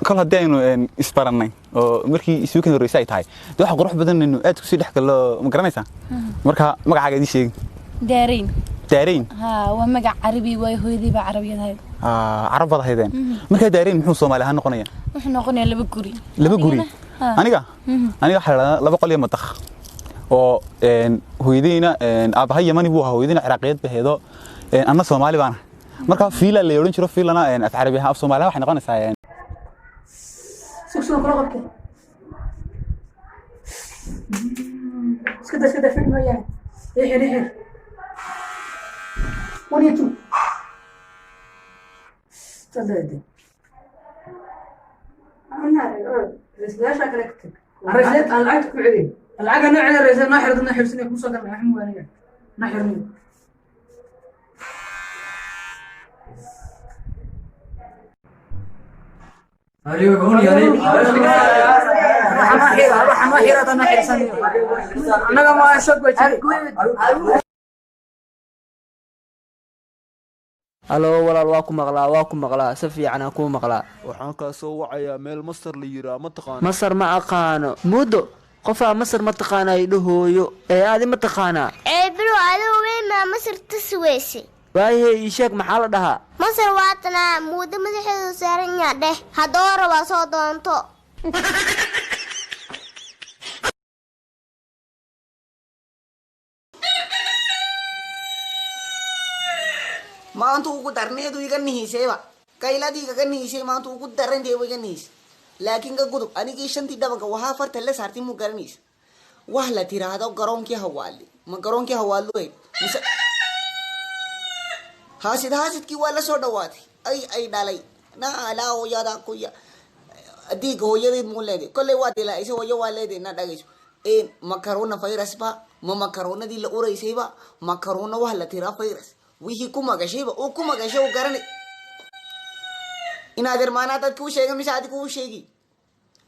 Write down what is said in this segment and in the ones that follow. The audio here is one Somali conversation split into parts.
Kol haddii aynu isbarannay oo markii isuukan horreysay ay tahay, dee waxa qurux badan inaynu aad kusii dhex gallo, ma garanaysaa? Marka magacaaga idii sheegi. Daarayn. Daarayn? Haa, waa magac carabi, waay hooyadii baa carabiyad ahayd. Carab baad ahaydeen. Markaa Daarayn muxuu Soomaali ahaan noqonaya? Wuxuu noqonayaa laba guri. Laba guri? Haa. Aniga waxaa la dhahdaa laba qol iyo madakh oo hooyadayna aabbahay Yamani buu ahaa, hooyadayna Ciraaqiyad bay ahaydoo anna Soomaali baan ahay. Marka fiila la odhan jiro, fiilana af Carabi ahaan, af Soomaali ahaan waxay noqonaysaa Sug, kula qabtay. Iska daa, iska daa, fidh mooyaane. Ixir, ixir. One iyo two. Saddex. Ra'iislayaasha kale ka tag. Ra'iislayaal aan lacagta ku celin. Lacag noo celin, ra'iisul noo xirdo, noo xirsan ku soo galnay waxaan waaniga. Noo xirnay. Waxa noo xirada noo xirsan. Annaga ma shog bay jiray. Halo walaal, waa ku maqlaa, waa ku maqlaa, si fiican aan kuu maqlaa. Waxaan kaa soo wacayaa meel Masar la yiraa, ma taqaana? Masar ma aqaano. Muddo qofaa Masar ma taqaana ay dhahooyo ee adi ma taqaanaa? Ceebro, adigu weyn maa Masar tusi weysay? Waayahe, ii sheeg, maxaa la dhahaa? Masar waatanaa, muddo madaxeedu saaran yaa dheh, haddoo rabaa soo doonto. Maanta ugu darneedu iga nihiisayba, qayladii igaga nihiisay maanta ugu daranteeba iga nihiisay, laakiin ka gudub. Anigii shantii dhabanka waxaa farta la saartay muu garanaysa wax la tiraahdo garoonkii Hawaali, ma garoonkii Hawaalu ahayd mise haasid? Haasidkii waa la soo dhawaatay ay dhalay na alaa hooyada kuya diiga hooyadeed muu leeday. Kolley waa dilaa hooyo waa leeday na dhagayso. Makarona virus ba, ma makaronadii la uraysayba, makarona wax la tiraa virus wixii ku magashayba uu ku magashay uu garanay. Inaad irmaanaa dadka u sheega mise adiga u sheegi,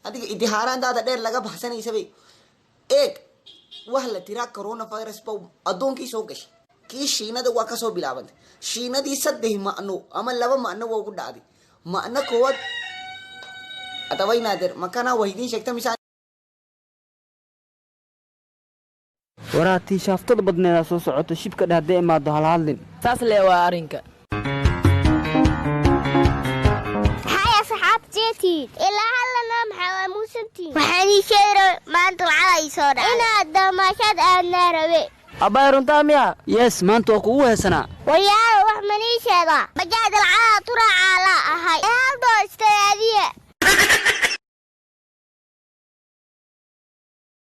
adiga idihaaraantaada dheer laga baxsanaysabay. Eeg, wax la tiraa coronavirus ba adduunkii soo gashay, kii Shiinada waa kasoo bilaabantay. Shiinadii saddex macno ama laba macno waa ugu dhacday. Macno koowaad adaba inaadeer makana waa idiin sheegta mise? Waraa, tii shaaftada badneedaa soo socota, shibka dheh, hadday imaado halhadlin. Saas lee waa arrinka. Maxay asxaab jeetiid ilaa hallana maxaa waa muusantiin? Waxaan ii sheegay maanta lacag ay soo dhacday inaad damaashaad aadnaa rabe. Abbay, runtaa miya? Yes, maanta waa kugu heesanaa. Waryaalo, wax manii sheegaa? Bajaaj lacagaa turaacaa la ahay ee hal doo istay